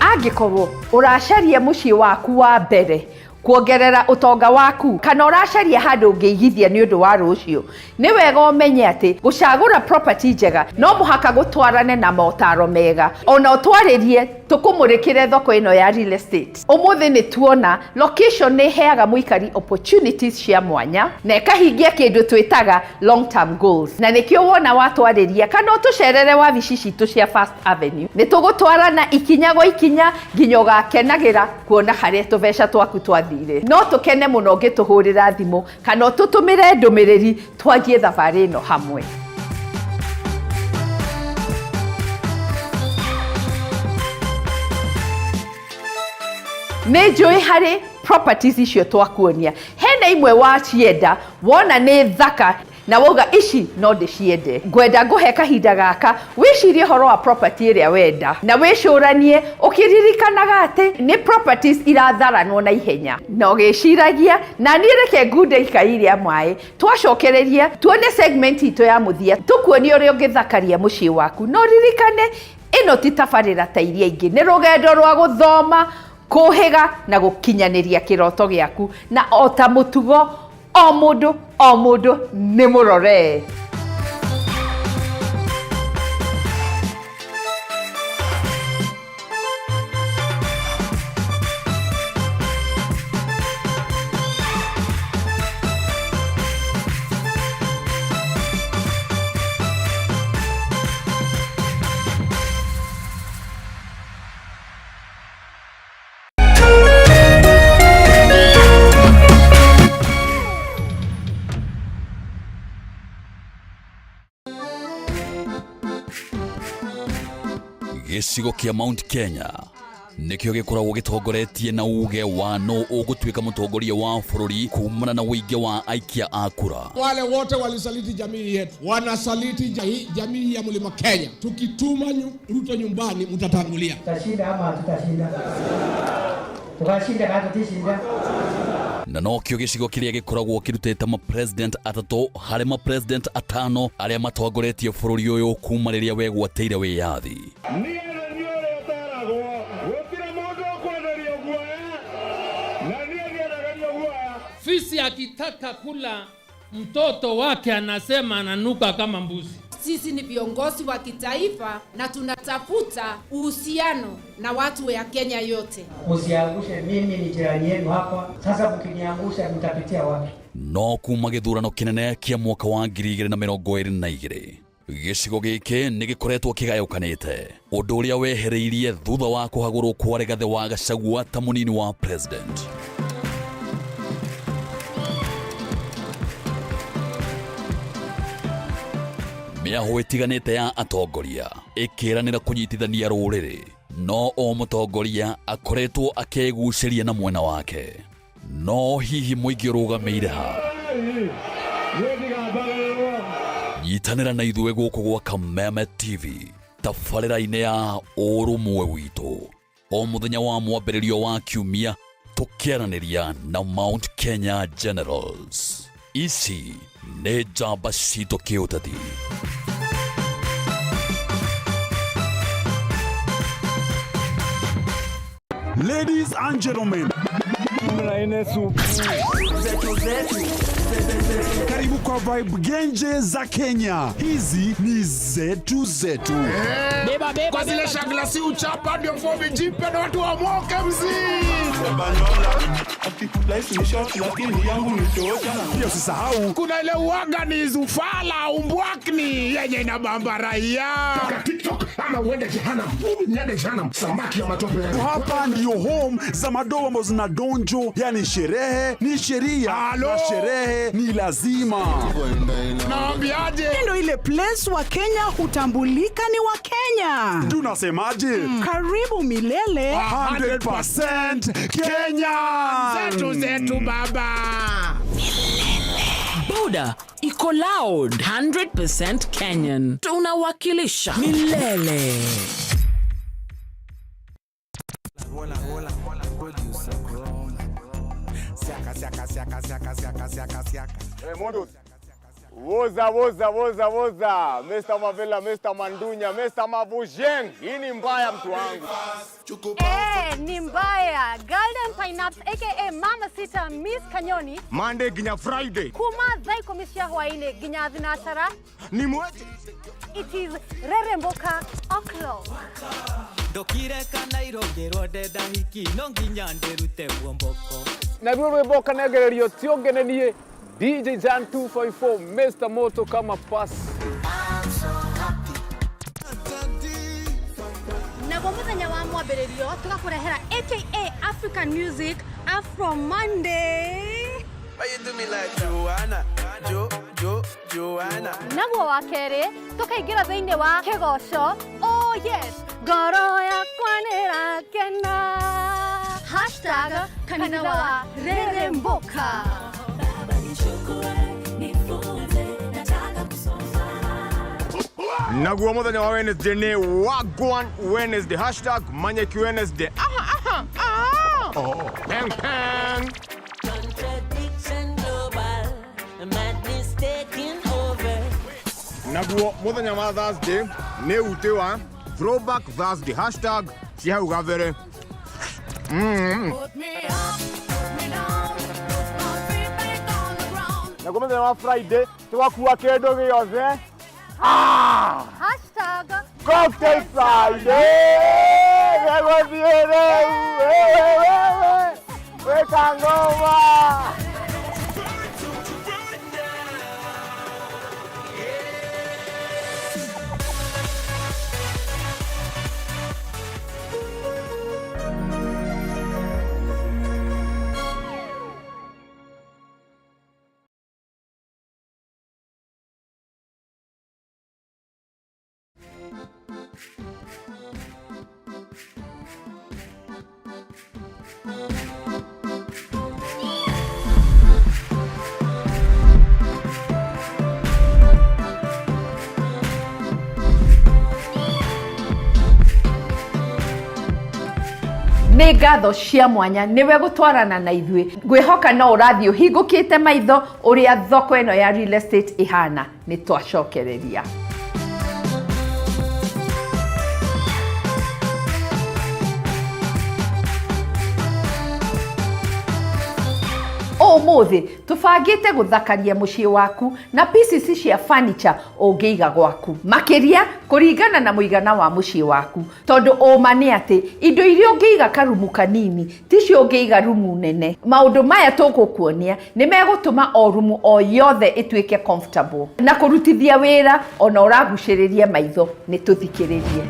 Angĩkorwo ũracaria mũciĩ waku wa mbere kuongerera ũtonga waku kana ũracaria handũ ũngĩigithia nĩ ũndũ wa rũciũ, nĩ wega ũmenye atĩ gũcagũra property njega no mũhaka gũtwarane na motaro mega. Ona ũtwarĩrie tũkũmũrĩkĩre thoko ĩno ya real estate. Ũmũthĩ nĩ tuona location nĩ ĩheaga mũikari opportunities cia mwanya na ĩkahingia kĩndũ twĩtaga long term goals, na nĩkĩo wona watwarĩria kana ũtũcerere wabici citũ cia First Avenue, nĩ tũgũtwarana ikinya gwa ikinya nginya ũgakenagĩra kuona harĩa tũbeca twaku twathire. No tũkene mũno ũngĩtũhũrĩra thimũ kana ũtũtũmĩre ndũmĩrĩri twanjie thabarĩ ĩno hamwe. Nĩ njũĩ harĩ properties icio twakuonia hena imwe wacienda wona nĩ thaka na wauga ici no ndĩciende. Ngwenda ngũhe kahinda gaka wĩcirie ũhoro wa property ĩrĩa wenda na wĩcũranie ũkĩririkanaga atĩ nĩ properties iratharanwo na ihenya na ũgĩciragia na niĩ reke ngunde ikai rĩa maĩ twacokereria tuone segment itũ ya mũthia tũkuonie ũrĩa ũngĩthakaria mũciĩ waku. No ririkane ĩno ti tabarĩra ta iria ingĩ, nĩ rũgendo rwa gũthoma, kũhĩga na gũkinyanĩria kĩroto gĩaku, na o ta mũtugo o mũndũ o mũndũ nĩ mũroree.
Gĩcigo kĩa Mount Kenya nĩkĩo gĩkoragwo gĩtongoretie na uge wa nũ ũgũtuĩka mũtongoria wa bũrũri kumana na ũingĩ wa aikia a kura.
Wale wote walisaliti jamii yetu, wanasaliti jamii ya Mlima Kenya. Tukituma Ruto nyumbani, mtatangulia.
Tutashinda ama hatutashinda? Tukashinda kana tutishinda?
Na nokĩo gĩcigo kĩrĩa gĩkoragwo kĩrutĩte mapresident atatũ harĩ mapresident atano arĩa matongoretie bũrũri ũyũ kuma rĩrĩa wegwatĩire wĩyathi.
Fisi akitaka kula mtoto wake anasema ananuka kama mbuzi.
Sisi ni viongozi wa kitaifa na tunatafuta uhusiano na watu ya Kenya yote.
Usiangushe, mimi ni jirani yenu hapa. Sasa mkiniangusha mtapitia wapi?
No kuma gĩthurano kĩnene kĩa mwaka wa 2022 gĩcigo gĩkĩ nĩ gĩkoretwo kĩgayũkanĩte, ũndũ ũrĩa wehereirie thutha wa kũhagũrwo kwa Rigathĩ wa Gachagua ta mũnini wa president. Mĩahũ ĩtiganĩte ya atongoria ĩkĩranĩra kũnyitithania rũrĩrĩ, no o mũtongoria akoretwo akĩgucĩria na mwena wake. No hihi mũingĩ ũrũgamĩire ha? Nyitanĩra na ithuĩ gũkũ gwa Kameme TV tabarĩra-inĩ ya ũrũmwe witũ o mũthenya wa mwambĩrĩrio wa kiumia tũkĩaranĩria na Mount Kenya Generals. Ici nĩ njamba citũ kĩũteti.
Ladies and gentlemen, karibu kwa vibe genje za Kenya. Hizi ni zetu zetu.
Beba, beba, kwa zile shagla si uchapa ndio fomi jipe na watu wamoke mzii.
Pia usisahau
kuna ile uwaga ni zufala umbwakni yenye inabamba raia.
TikTok ama uende jehanamu. Niende jehanamu, samaki ya matope. Hapa ndio home za madoa ambazo zina donjo, yani sherehe ni sheria na sherehe ni lazima.
Naambiaje?
Ndio ile place wa Kenya hutambulika ni wa Kenya.
Tunasemaje?
Karibu milele
100% Kenya.
Zetu zetu baba.
Boda iko loud 100% Kenyan. Tunawakilisha milele.
Woza woza woza woza, Mr. Mavela, Mr. Mandunya, Mr. Mavujeng. Hii ni mbaya mtu wangu.
Eh, ni mbaya. Golden Pineapps aka Mama Sita Miss Kanyoni
Monday ginya Friday.
kuma thaa ikumi cia hwaini nginya thinacara.
Ni mweje?
It is Reremboka o'clock.
Ndokire kana irongĩrwo ndenda hiki no nginya ndĩrute muomboko.
Naruo rwimbo kanengererio ti ũngĩ nĩ niĩ DJ Jan 254 Mr. Moto kama pass.
Naguo muthenya wa mwambĩrĩrio tũgakũrehera aka African Music Afro Monday.
Why you do me like Joanna? Jo, Jo, Joanna.
Naguo wa kerĩ tũkaingĩra thĩinĩ wa kĩgoco. Oh yes, ngoro yakwa nĩrakena. Hashtag kanitha wa Reremboka.
Naguo muthenya wa Wednesday ni Wagwan Wednesday. Hashtag Manyeki Wednesday. Aha, aha, aha. Oh. Peng, peng.
Contradiction global, madness taking over.
Naguo muthenya wa Thursday ni ute wa Throwback Thursday. Hashtag cia hau gabere. Naguo muthenya wa Friday tugakua kindu giothe. Ah!
Hashtag
Cocktail Friday! Gegũthiĩ rĩu! Wĩka ngoma!
Nĩ ngatho cia mwanya nĩwe gũtwarana na ithuĩ. Ngwĩhoka no ũrathiĩ ũhingũkĩte maitho ũrĩa thoko ĩno ya real estate ĩhana. Nĩ twacokereria. Ũmũthĩ tũbangĩte gũthakaria mũciĩ waku na pieces cia furniture ũngĩiga gwaku, makĩria kũringana na mũigana wa mũciĩ waku, tondũ ũma nĩ atĩ indo iria ũngĩiga karumu kanini ticio ũngĩiga rumu nene. Maũndũ maya tũgũkuonia nĩ megũtũma o rumu o yothe ĩtuĩke comfortable na kũrutithia wĩra ona ũragucĩrĩria maitho. Nĩ tũthikĩrĩrie.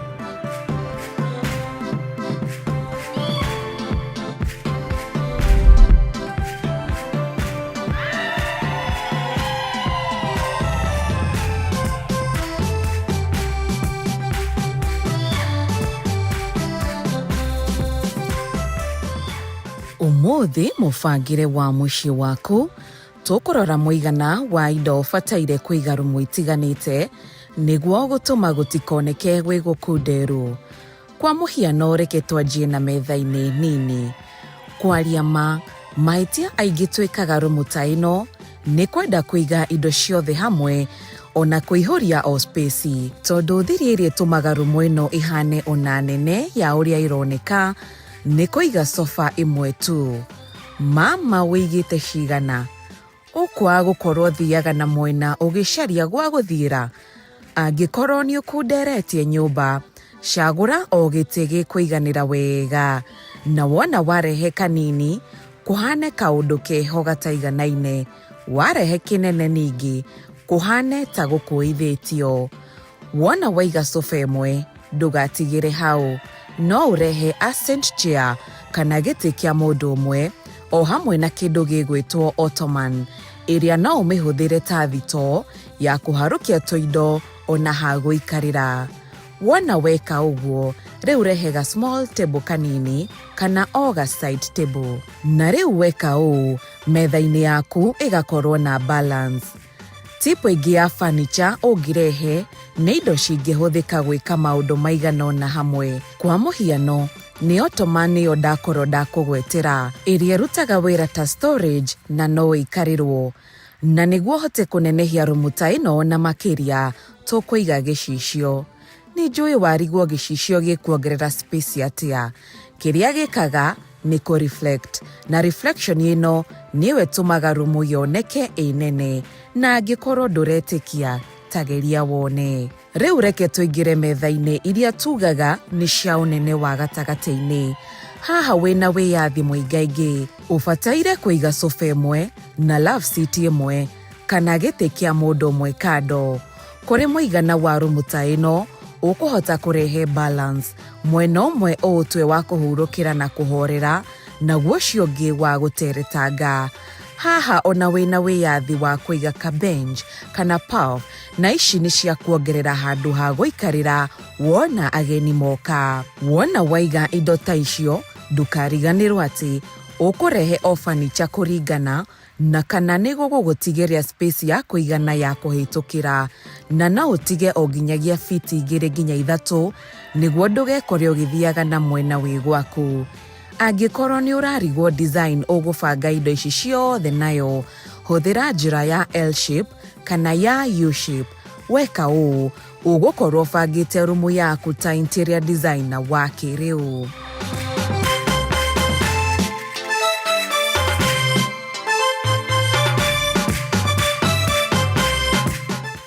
Ũmũthĩ mũbangĩre wa mũciĩ waku tũkũrora mũigana wa indo ũbataire kũiga rumu itiganĩte nĩguo gũtũma gũtikoneke gwĩ gũkunderu. Kwa mũhiano, reke twanjie na metha-inĩ nini. Kwaria ma, mahĩtia aingĩ twĩkaga rumu ta ĩno nĩ kwenda kũiga indo ciothe hamwe ona kũihũria o space, tondũ thiri ĩrĩa ĩtũmaga rumu ĩno ĩhane ona nene ya ũrĩa ĩroneka Nĩ kũiga sofa ĩmwe tu. Mama wĩigĩte cigana? Ũkwaga gũkorwo thiaga na mwena ũgĩcaria gwa gũthiĩra? Angĩkorwo nĩ ũkunderetie nyũmba, cagũra o gĩtĩ gĩkũiganĩra wega, na wona warehe kanini kũhane kaũndũ keho gataiganaine, warehe kĩnene ningĩ kũhane ta gũkũithĩtio. Wona waiga sofa ĩmwe, ndũgatigĩre hau. No ũrehe accent chair kana gĩtĩ kĩa mũndũ ũmwe o hamwe na kĩndũ gĩgwĩtwo ottoman ĩrĩa no ũmĩhũthĩre ta thitoo ya kũharũkia tũindo ona ha gũikarĩra. Wona weka ũguo, rĩu rehe ga small table kanini kana o ga side table. Na rĩu weka ũũ, metha-inĩ yaku ĩgakorwo na balance. Tip ĩngĩ ya furniture ũngĩrehe nĩ indo cingĩhũthĩka gwĩka maũndũ maigana ũna hamwe. Kwa mũhiano, nĩ ottoman ĩyo ndakorwo ndakũgwetera, ĩrĩa ĩrutaga wĩra ta storage na no ĩikarĩrwo. Na nĩguo ũhote kũnenehia rumu ta ĩno na makĩria, tũkũiga gĩcicio. Nĩ njũĩ warigwo gĩcicio gĩkuongerera space atĩa. Kĩrĩa gĩkaga nĩ kũ reflect, na reflection ĩno nĩyo ĩtũmaga rumu yoneke ĩ nene, na angĩkorwo ndũretĩkia ta geria wone. Rĩu reke tũingĩre metha-inĩ iria tugaga nĩ cia ũnene wa gatagatĩ-inĩ. Haha wĩna wĩyathi mũingaingĩ, ũbataire kũiga sofa ĩmwe na love seat ĩmwe kana gĩtĩ kĩa mũndũ ũmwe kando. Kũrĩ mũigana wa rumu ta ĩno, ũkũhota kũrehe balance, mwena ũmwe ũũtue wa kũhurũkĩra na kũhorera, naguo ũcio ũngĩ wa gũteretanga. Haha ona wĩna wĩyathi wa kũiga ka bench kana puff, na ici nĩ cia kuongerera handũ ha gũikarĩra wona ageni moka. Wona waiga indo ta icio, ndũkariganĩrwo atĩ ũkũrehe o furniture kũringana na kana nĩ gũgũgũtigĩria space ya kũigana ya kũhĩtũkĩra, na no ũtige o nginyagia fiti 2 nginya 3 nĩguo ndũgekore ũgĩthiaga na mwena wĩ gwaku. Angĩkorwo nĩ ũrarigwo design ũgũbanga indo ici ciothe nayo, hũthĩra njĩra ya L shape kana ya U shape. Weka ũũ, ũgũkorwo ũbangĩte rumu yaku ta interior designer wa kĩrĩu.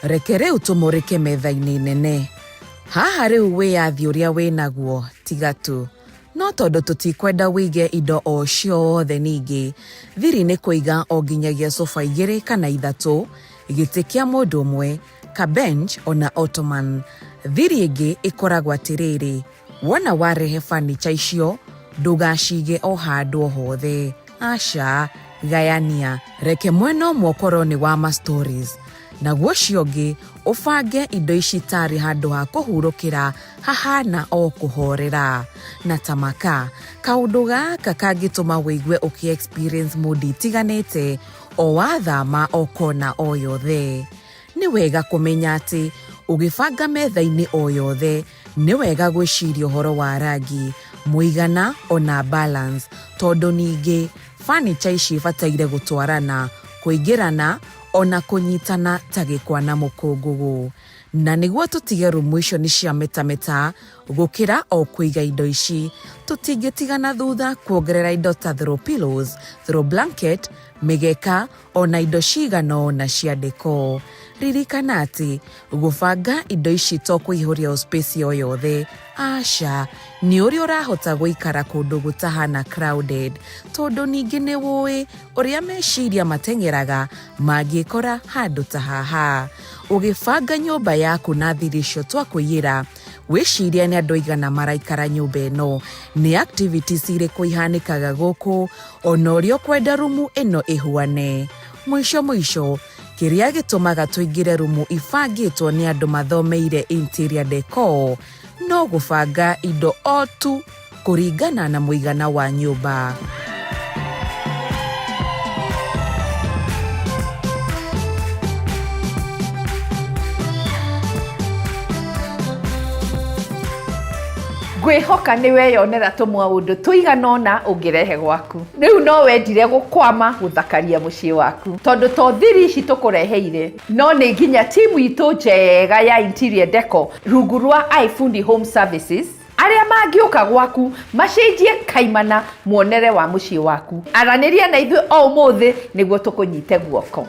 Reke rĩu tũmũrĩke metha-inĩ nene. Haha rĩu wĩyathi ũrĩa wĩnaguo tiga tu. No tondũ tũtikwenda wĩige indo o ciothe ningĩ, thiri nĩ kũiga o nginyagia sofa 2 kana 3, gĩtĩ kĩa mũndũ ũmwe, ka bench ona ottoman. Thiri ĩngĩ ĩkoragwo atĩrĩrĩ, wona warehe furniture icio, ndũgacige o handũ o hothe. Aca, gayania. Reke mwena ũmwe ũkorwo nĩ wa ma stories, naguo ũcio ũngĩ ũbange indo ici tarĩ handũ ha kũhurũkĩra hahana o kũhorera. Na ta maka, kaũndũ gaka kangĩtũma wĩigue ũkĩ experience mood itiganĩte o wathama o kona o yothe. Nĩ wega kũmenya atĩ ũgĩbanga metha-inĩ o yothe, nĩ wega gwĩciria ũhoro wa rangi, mũigana ona balance, tondũ ningĩ furniture ici ibataire gũtwarana, kũingĩrana ona kũnyitana ta gĩkwa na mũkũngũgũ. Na nĩguo tũtige rumu icio nĩ cia metameta gũkĩra o kũiga indo ici, tũtingĩtigana thutha kuongerera indo ta throw pillows, throw blanket, mĩgeka ona indo cigana ũna cia decor. Ririkana atĩ gũbanga indo ici to kũihũria o space o yothe, aca, nĩ ũrĩa ũrahota gũikara kũndũ gũtahana crowded, tondũ ningĩ nĩ wũĩ ũrĩa meciria mateng'eraga mangĩkora handũ ta haha. Ũgĩbanga nyũmba yaku na thiri icio twakũiyĩra, wĩcirie nĩ andũ aigana maraikara nyũmba ĩno, nĩ activities irĩkũ ihanĩkaga gũkũ, ona ũrĩa ũkwenda rumu ĩno ĩhuane. Mũico mũico, kĩrĩa gĩtũmaga tũingĩre rumu ibangĩtwo nĩ andũ mathomeire interior decor no gũbanga indo o tu kũringana na mũigana wa nyũmba.
Ngwĩhoka nĩ weyonera tũmaũndũ tũigana ũna ũngĩrehe gwaku. Rĩu no wendire gũkwama gũthakaria mũciĩ waku, tondũ to thiri ici tũkũreheire, no nĩ nginya timu itũ njega ya interior decor rungu rwa iFundi Home Services. Arĩa mangĩũka gwaku macenjie kaimana muonere wa mũciĩ waku. Aranĩria na ithuĩ o ũmũthĩ nĩguo tũkũnyite guoko.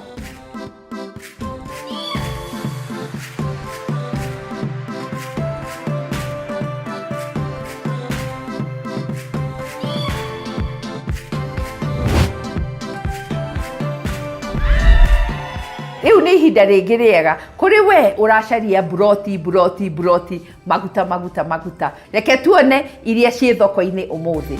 Rĩu nĩ ihinda rĩngĩ rĩega kũrĩ we ũracaria mburoti, mburoti, mburoti, maguta, maguta, maguta. Reke tuone iria ciĩ thoko-inĩ ũmũthĩ.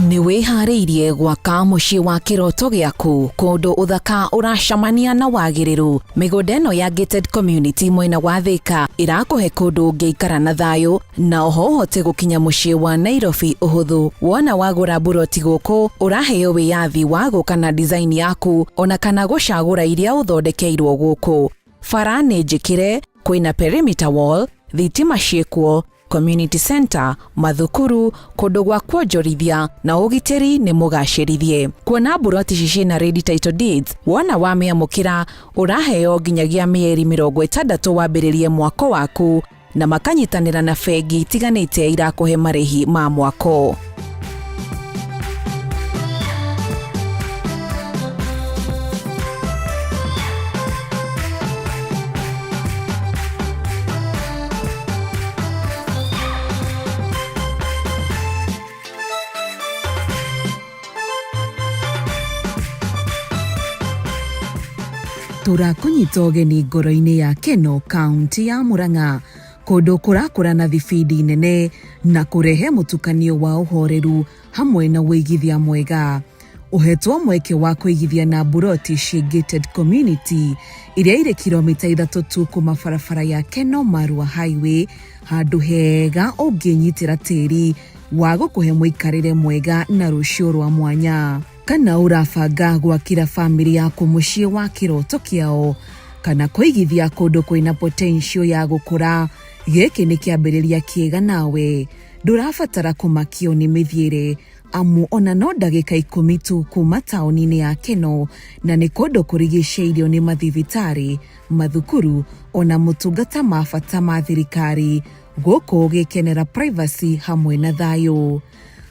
Nĩ wĩharĩirie gwaka mũciĩ wa kĩroto gĩaku kũndũ ũthaka ũracamania na wagĩrĩru. Mĩgũnda ĩno ya gated community mwena wa Thika ĩrakũhe kũndũ ũngĩikara na thayũ na oho ũhote gũkinya mũciĩ wa Nairobi ũhũthũ. Wona wagũra mburoti gũkũ ũraheo wĩyathi wa gũka na design yaku ona kana gũcagũra iria ũthondekeirwo gũkũ. Bara nĩ njĩkĩre, kwĩna perimeter wall, thitima ciĩkuo, community center, mathukuru, kũndũ gwa kuonjorithia na ũgitĩri nĩ mũgacĩrithie. Kuona mburoti ici ciĩna ready title deeds, wona wamĩamũkĩra ũraheo nginyagia mĩeri 60 wambĩrĩrie mwako waku na makanyitanĩra na bengi itiganĩte irakũhe marĩhi ma mwako. Tũrakũnyita ũgeni ngoro-inĩ ya Keno, kaunti ya Murang'a, kũndũ kũrakũra na thibindi nene na kũrehe mũtukanio wa ũhoreru hamwe na ũigithia mwega. Ũhetwo mweke wa kũigithia na mburoti ciĩ gated community iria irĩ kilomita 3 tu kuma barabara ya Keno Marua Highway, handũ hega ũngĩnyitĩra tĩri wa gũkũhe mũikarĩre mwega na rũciũ rwa mwanya. Kana ũrabanga gwakĩra bamĩrĩ yaku mũciĩ wa kĩroto kĩao kana kũigithia kũndũ kwĩna potential ya gũkũra, gĩkĩ nĩ kĩambĩrĩria kĩega nawe. Ndũrabatara kũmakio nĩ mĩthiĩre amu ona no ndagĩka 10 tu kuma taũni-inĩ ya Keno, na nĩ kũndũ kũrigicĩirio nĩ mathibitarĩ, mathukuru ona motungata ma bata ma thirikari, gũkũ ũgĩkenera privacy hamwe na thayũ.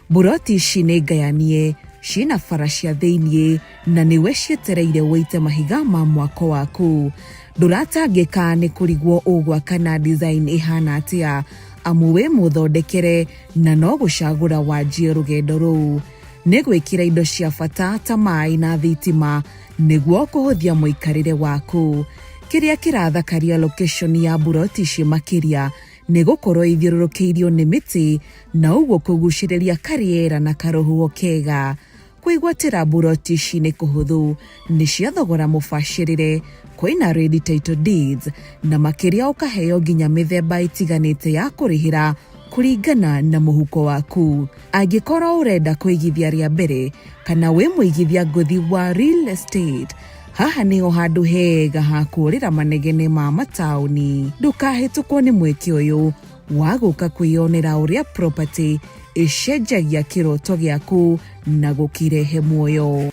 Mburoti ici nĩ ngayanie, ciĩna bara cia thĩiniĩ na nĩwe cietereire ũite mahiga ma mwako waku. Ndũratangĩka nĩ kũrigwo ũgwaka na design ĩhana atĩa, amu wĩ mũthondekere na no gũcagũra wanjie rũgendo rũu. Nĩ gwĩkĩra indo cia bata ta maĩ na thitima nĩguo kũhũthia mũikarĩre waku. Kĩrĩa kĩrathakaria location ya mburoti ici makĩria nĩ gũkorwo ithiũrũrũkĩirio nĩ mĩtĩ na ũguo kũgucĩrĩria karĩera na karũhuho kega. Kwĩgwatĩra mburoti ici nĩ kũhũthũ, nĩ cia thogora mũbacĩrĩre, kwĩna ready title deeds na makĩria ũkaheo nginya mĩthemba ĩtiganĩte ya kũrĩhĩra kũringana na mũhuko waku. Angĩkorwo ũrenda kũigithia rĩa mbere kana wĩ mũigithia ngũthi wa real estate, haha nĩho handũ hega ha kũũrĩra manegene ma mataũni. Ndũkahĩtũkwo nĩ mweke ũyũ wa gũka kwĩyonera ũrĩa property ĩcenjagia kĩroto gĩaku na gũkĩrehe muoyo.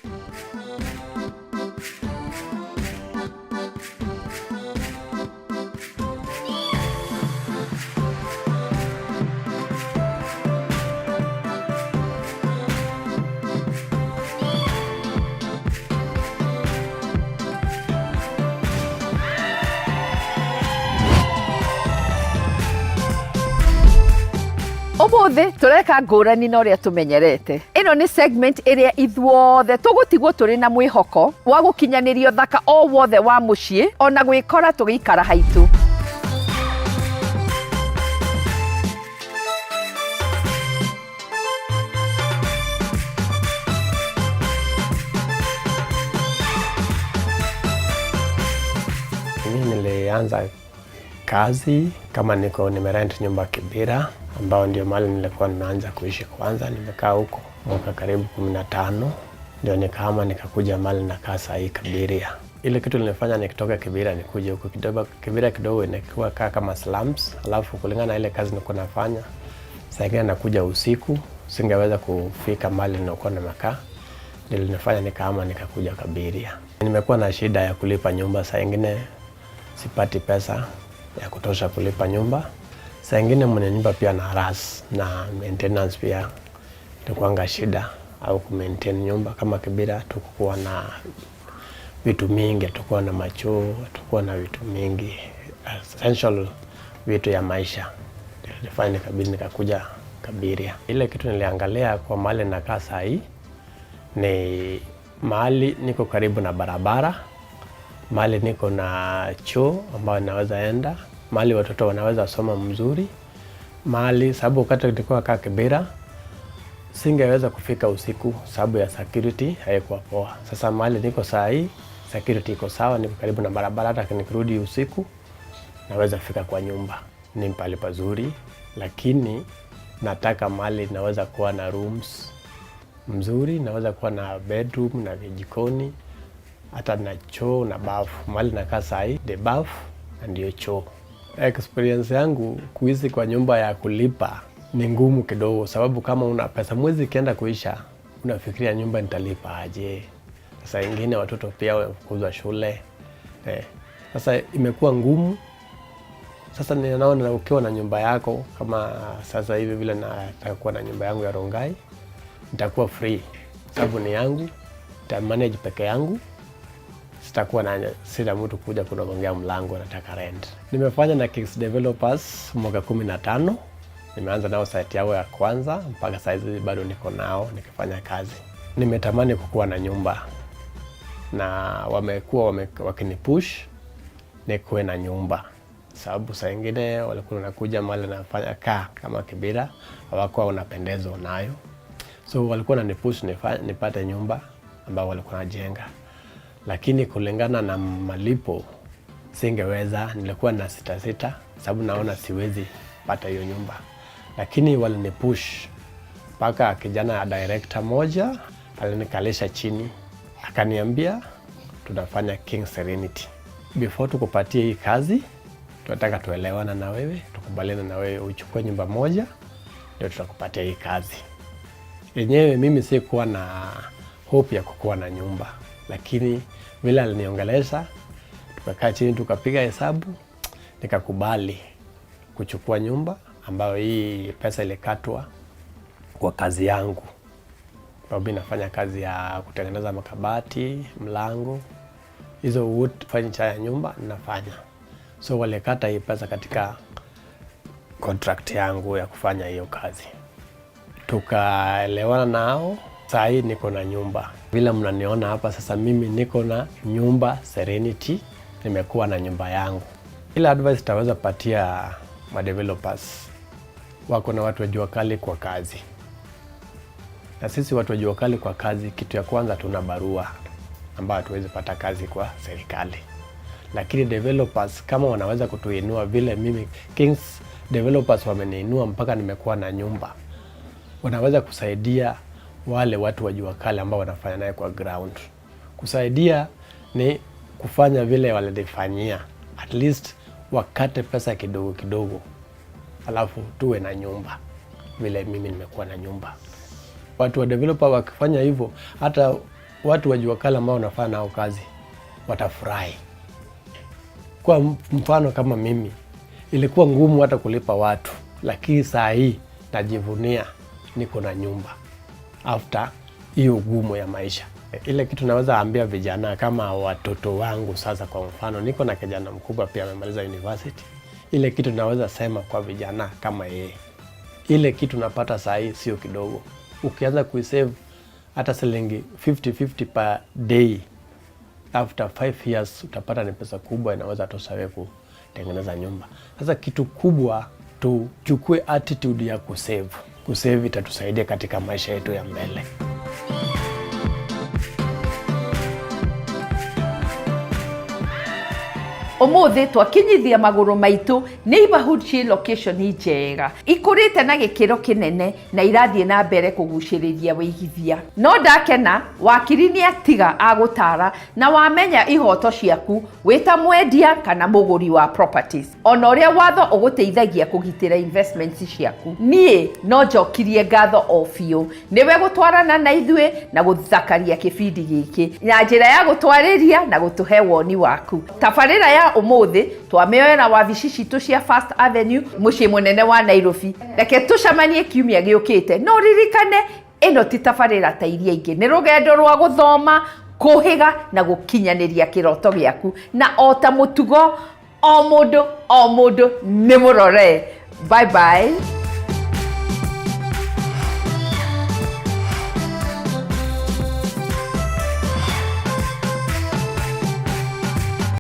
Ũmũthĩ tũreka ngũrani na ũrĩa tũmenyerete. Ĩno nĩ segment ĩrĩa ithuothe tũgũtigwo tũrĩ na mwĩhoko wa gũkinyanĩria ũthaka o wothe wa mũciĩ ona gwĩkora tũgĩikara haitũ.
Mimi nilianza kazi kama niko nimerent nyumba Kibera, ambao ndio mahali nilikuwa nimeanza kuishi kwanza. Nimekaa huko mwaka karibu 15, ndio nikahama nikakuja mahali nakaa saa hii Kabiria. Ile kitu ilinifanya nikitoka Kibera nikuje huko kidogo, Kibera kidogo inakuwa kaa kama slums, alafu kulingana na ile kazi nilikuwa nafanya, saa ingine nakuja usiku, singeweza kufika mahali nilikuwa nimekaa. Nilinifanya nikahama nikakuja Kabiria. Nimekuwa na shida ya kulipa nyumba, saa ingine sipati pesa ya kutosha kulipa nyumba. Saa ingine mwenye nyumba pia na harass na maintenance pia ilikuwanga shida au kumaintain nyumba. Kama Kibera tukukuwa na vitu mingi, tukuwa na machoo, tukuwa na vitu mingi essential vitu ya maisha. Nilifanya nikabidi nikakuja Kabiria. Ile kitu niliangalia kwa mahali nakaa saa hii ni mahali niko karibu na barabara, mahali niko na choo ambayo naweza enda, mahali watoto wanaweza soma mzuri, mahali sababu wakati nilikuwa kaa Kibera singeweza kufika usiku sababu ya security haikuwa poa. Sasa mahali niko saa hii security iko sawa, niko karibu na barabara, hata nikirudi usiku naweza fika kwa nyumba. Ni pahali pazuri, lakini nataka mahali naweza kuwa na rooms mzuri, naweza kuwa na bedroom na jikoni, hata na choo na bafu. Mahali nakaa saa hii the bafu na ndio choo. Experience yangu kuishi kwa nyumba ya kulipa ni ngumu kidogo, sababu kama una pesa mwezi ikienda kuisha, unafikiria nyumba nitalipa aje? Sasa ingine watoto pia wamefukuzwa shule. Sasa imekuwa ngumu. Sasa ninaona ukiwa na nyumba yako kama sasa hivi vile nataka kuwa na nyumba yangu ya Rongai, nitakuwa free sababu ni yangu, nita manage peke yangu, sitakuwa na sina mtu kuja kunigongea mlango nataka rent. Nimefanya na Kings Developers mwaka 15. Nimeanza nao site yao ya kwanza mpaka saizi bado niko nao nikifanya kazi. Nimetamani kukuwa na nyumba na wamekuwa wakinipush nikuwe na nyumba, sababu saa ingine walikuwa wanakuja mahali nafanya kaa kama Kibera, hawakuwa wanapendezwa nayo, so walikuwa wananipush nipate nyumba ambao walikuwa wanajenga, lakini kulingana na malipo singeweza. Nilikuwa na sita sita, sababu naona siwezi pata hiyo nyumba, lakini walinipush mpaka kijana ya director moja alinikalisha chini akaniambia, tunafanya King Serenity. Before tukupatie hii kazi, tunataka tuelewana na wewe, tukubaliane na wewe uchukue nyumba moja, ndio tutakupatia hii kazi. Yenyewe mimi sikuwa na hope ya kukuwa na nyumba, lakini vile aliniongelesha, tukakaa chini tukapiga hesabu, nikakubali kuchukua nyumba ambayo hii pesa ilikatwa kwa kazi yangu. Sababu nafanya kazi ya kutengeneza makabati, mlango, hizo wood furniture ya nyumba nafanya. So walikata hii pesa katika contract yangu ya kufanya hiyo kazi. Tukaelewana nao, saa hii niko na nyumba. Vile mnaniona hapa sasa, mimi niko na nyumba Serenity, nimekuwa na nyumba yangu. Ile advice taweza patia madevelopers, wako na watu wa jua kali kwa kazi, na sisi watu wa jua kali kwa kazi, kitu ya kwanza tuna barua ambayo hatuwezi pata kazi kwa serikali, lakini developers kama wanaweza kutuinua vile mimi Kings Developers wameniinua mpaka nimekuwa na nyumba, wanaweza kusaidia wale watu wa jua kali ambao wanafanya naye kwa ground. Kusaidia ni kufanya vile walinifanyia, at least wakate pesa kidogo kidogo, alafu tuwe na nyumba vile mimi nimekuwa na nyumba. Watu wa developer wakifanya hivyo, hata watu wa jua kali ambao wanafanya nao kazi watafurahi. Kwa mfano kama mimi, ilikuwa ngumu hata kulipa watu, lakini saa hii najivunia niko na nyumba after hiyo ugumu ya maisha. Ile kitu naweza ambia vijana kama watoto wangu sasa, kwa mfano niko na kijana mkubwa pia amemaliza university. Ile kitu naweza sema kwa vijana kama yeye, ile kitu napata saa hii sio kidogo. Ukianza kuisave hata shilingi 50 50 per day, after 5 years utapata ni pesa kubwa, inaweza tosha wewe kutengeneza nyumba. Sasa kitu kubwa tuchukue attitude ya kusave. Kusave itatusaidia katika maisha yetu ya mbele.
Ũmũthĩ twakinyithia magũrũ maitũ neighborhood ciĩ location njega ikũrĩte na gĩkĩro kĩnene na irathiĩ na mbere kũgucĩrĩria wĩigithia. No ndakena wakiri nĩ atiga agũtara na wamenya ihoto ciaku wĩ ta mwendia kana mũgũri wa properties ona ũrĩa watho ũgũteithagia kũgitĩra investments ciaku. Niĩ no njokirie ngatho o biũ nĩwe gũtwarana na ithuĩ na gũthakaria kĩbindi gĩkĩ na njĩra ya gũtwarĩria na gũtũhe woni waku. Tabarĩra ya ũmũthĩ twamĩoera wabici citũ cia First Avenue mũciĩ mũnene wa Nairobi. Reke tũcemanie kiumia gĩũkĩte no ririkane ĩno ti tabarĩra ta iria ingĩ, nĩ rũgendo rwa gũthoma, kũhĩga na gũkinyanĩria kĩroto gĩaku, na o ta mũtugo o mũndũ o mũndũ nĩ mũrore. Bye bye.